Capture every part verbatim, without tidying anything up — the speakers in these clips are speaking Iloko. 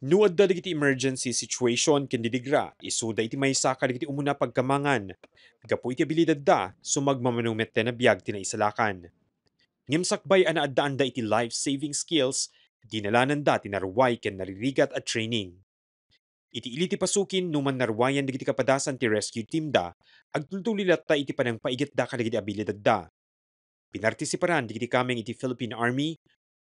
No adda dagiti emergency situation ken didigra, isuda iti maysa kadagiti umuna pagkamangan. Gapu iti abilidadda, sumagmamano metten a biag ti naisalakan. Ngem sakbay a naaddaanda iti life-saving skills, dinalananda ti naruay ken naririgat a training. Iti ili ti Pasukin, no man naruayan dagiti kapadasan ti rescue team da, agtultuloy latta iti panangpaigatda kadagiti abilidadda. Pinartisiparan dagiti kameng iti Philippine Army,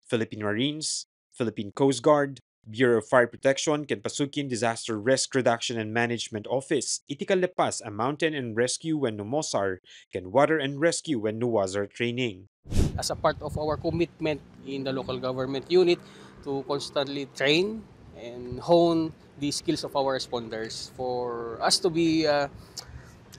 Philippine Marines, Philippine Coast Guard, Bureau of Fire Protection, ken Pasukin Disaster Risk Reduction and Management Office iti kallepas a Mountain and Rescue wenno MOSAR ken Water and Rescue wenno WASAR training. As a part of our commitment in the local government unit to constantly train and hone the skills of our responders for us to be, uh,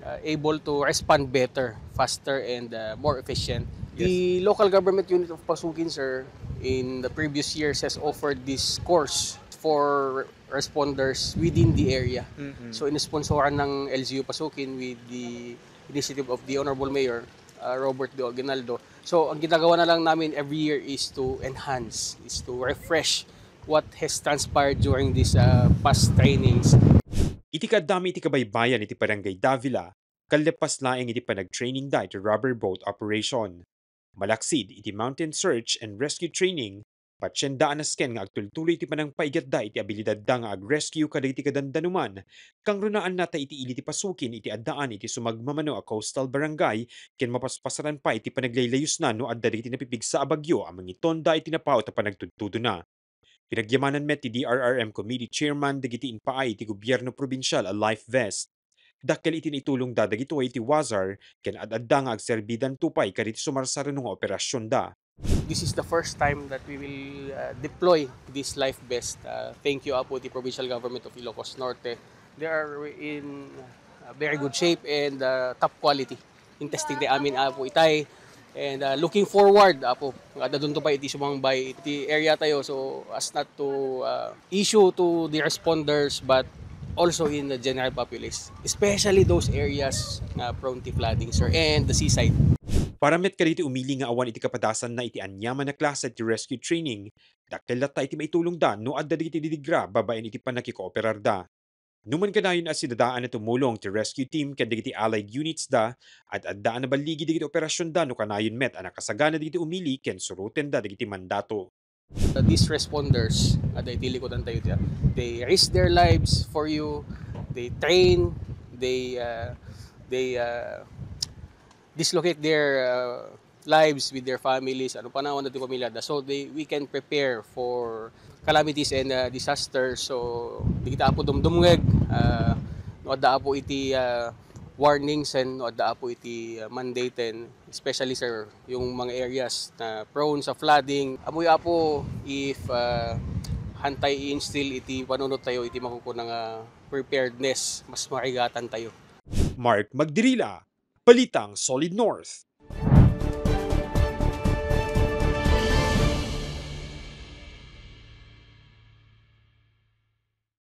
uh, able to respond better, faster, and, uh, more efficient. Yes. The local government unit of Pasukin, sir, in the previous years has offered this course for responders within the area. Mm-mm. So, inisponsoran ng L G U Pasukin with the initiative of the Honorable Mayor, uh, Robert Deo Aguinaldo. So, ang ginagawa na lang namin every year is to enhance, is to refresh what has transpired during these, uh, past trainings. Iti kaaddami iti kabaybayan iti Barangay Davila, kallepas laeng iti panagtraining da iti rubber boat operation. Malaksid iti mountain search and rescue training, patienda a nasken nga agtultuloy iti panangpaigatda iti abilidadda nga ag-rescue kadagiti kadandanuman, kangrunaanna ta iti ili ti Pasukin iti addaan iti sumagmamano a coastal barangay ken mapaspasaran pay iti panaglaylayusna no adda dagiti napipigsa a bagyo a mangitonda iti napaut a panagtudtudona. Pinagyamanan met ti D R R M Committee Chairman dagiti impaay iti gobierno probinsial a life vest. Dakkel iti naitulongda dagitoy iti WASAR ken ad-adda nga agserbidanto pay kadagiti sumarsaruno nga operasionda. This is the first time that we will, uh, deploy this life vest. Uh, thank you, Apo, the Provincial Government of Ilocos Norte. They are in, uh, very good shape and, uh, top quality in testing ti amin, Apo, itay. And, uh, looking forward, Apo, nga adda dunto pay iti sumangbay iti area tayo. So, as not to, uh, issue to the responders, but also in the general populace, especially those areas na prone to flooding, sir, and the seaside. Para met kadagiti umili nga awan iti kapadasanna iti aniaman a klase ti rescue training, dakkel latta iti maitulongda no adda dagiti didigra babaen iti pannakikooperarda. No man kanayon a sidadaan a tumulong ti rescue team ken dagiti allied units da, ad-adda a naballigi dagiti operasionda no kanayon met a nakasagana dagiti umili ken surotenda dagiti mandato. These responders, adda iti likudan tayo, they risk their lives for you, they train, they, uh, they, uh, dislocate their, uh, lives with their families, ano pa naman ti pamilya da. So they, we can prepare for calamities and, uh, disasters. So di kita, Apo, dumdumngeg, uh, no adda, Apo, iti, uh, warnings and no adda, Apo, iti, uh, mandate, and especially, sir, yung mga areas na prone sa flooding. Ammoyo, Apo, if, uh, haantay i-instill iti panunot tayo iti makukuna nga preparedness, mas marigatan tayo. Mark Magdirila, Balitang Solid North.